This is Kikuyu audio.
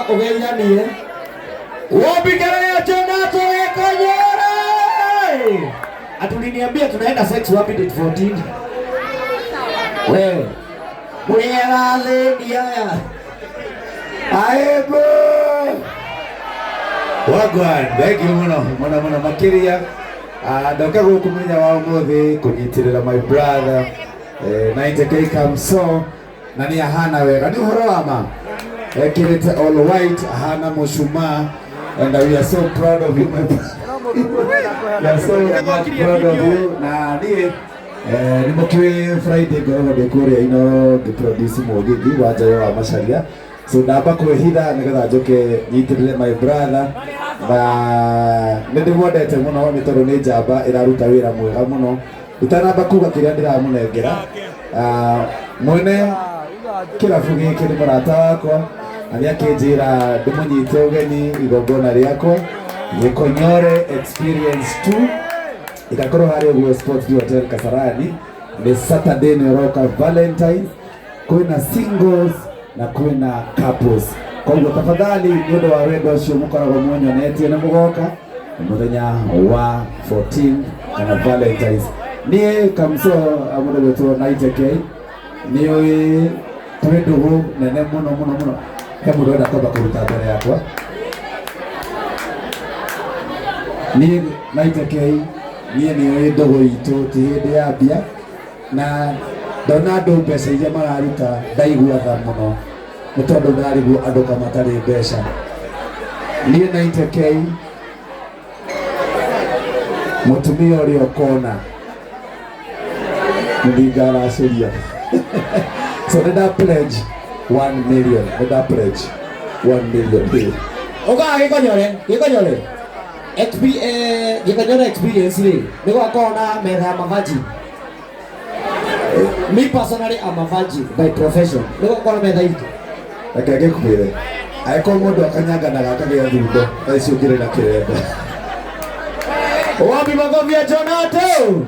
Ũgeithanie. Wapikelea Jonato Gĩkonyore. Atuliniambia tunaenda sex wapi date 14? Wewe. Mũrĩega thĩni aya. Aibu. Wagwan, thank you muno muno muno makiria. Ah, ndoka guku muthenya wa umuthi kunyitirira my brother 90K Kamso na ni ahana wega ni uhoro wa ma ekirite all white ahana mushumaa and we are so proud of you, my brother. We are so much proud of you. Na niĩ nĩ mũkĩũĩ Friday ngoragwo ndĩ kũrĩa Inooro ngĩproduce mũgithi wa Njayo wa Macharia, so ndamba kwĩhitha nĩgetha njoke nyitĩrĩre my brother, na nĩ ndĩmwendete mũno nĩ tondũ nĩ njamba ĩraruta wĩra mwega mũno. Itanamba kuga kĩrĩa ndĩramũnengera, mwene kĩrabu gĩkĩ nĩ mũrata wakwa na nĩ akĩnjĩra ndĩmũnyite ũgeni igongona rĩakwa Gĩkonyore Experience 2 ĩgakorwo harĩa ũguo Sports View Hotel Kasarani nĩ Saturday nĩ ũroka Valentine. Kwĩna singles na kwĩna couples, koguo tafadhali nĩ ũndũ wa wendo ũcio mũkoragwo munyonetie na mũgoka mũthenya wa 14 kana Valentines. Niĩ Kamso mũndũ gwĩtwo 90K nĩ ũĩ twĩ ndũgũ nene mũno mũno mũno. He mũndũ enda kwamba kũruta mbere yakwa. Niĩ 90K, niĩ nĩ ũĩ ndũgũ itũ ti hĩndĩ ya mbia, na ndona andũ mbeca iria mararuta ndaigua tha mũno nĩ tondũ ndarigwo andũ ka matarĩ mbeca. Niĩ 90K, mũtumia ũrĩa ũkona nĩndingaracĩria, so nĩ nda pledge 1 million, nĩ nda pledge 1 million here. Ũkaga Gĩkonyore, Gĩkonyore. Gĩkonyore Experience rĩ, nĩ gwakorwo na metha ya mavirgin. Me personally, I'm a virgin by profession. Nĩ gwakorwo na metha itũ. Reke ngĩkwĩre, angĩkorwo mũndũ akanyanganaga akagĩa thundo thaa ici ũngĩrĩ na kĩremba. Wapi makofi ya Jonato?